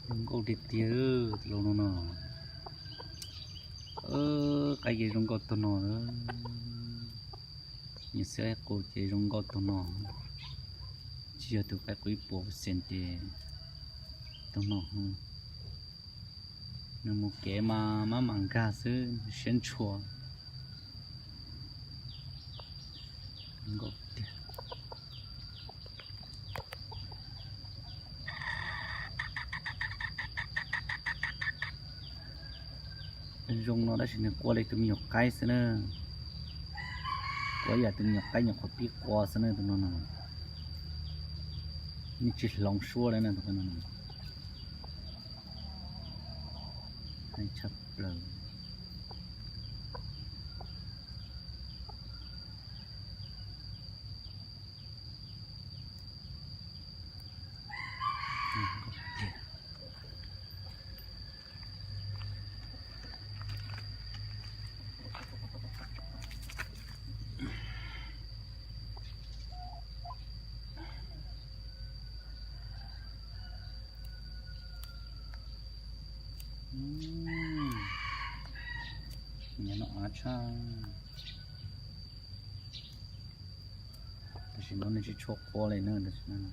Zoo nkauj tiag tiag, tus lau no no. Qaib ces zoo nkauj tug no. Nyias xwb qus ces zoo nkauj tug no. Tsis yog tus qaib qus ib puas percent ces tug no. Nws mus kev mas maj mam nkag xwb, siab ntshua. Nkauj tiag. Zoo no tab sis nws qua li tus me nyuam qaib xwb na. Qua yam tus me nyuam qaib nyuam qhuav pib qua xwb na tus no no. Nws tsis hloov suab li na tus no no. Heev tshaj plaws. Nyob no av tshaj. Tam sim no nws tsis tshua qua li na, tam sim no.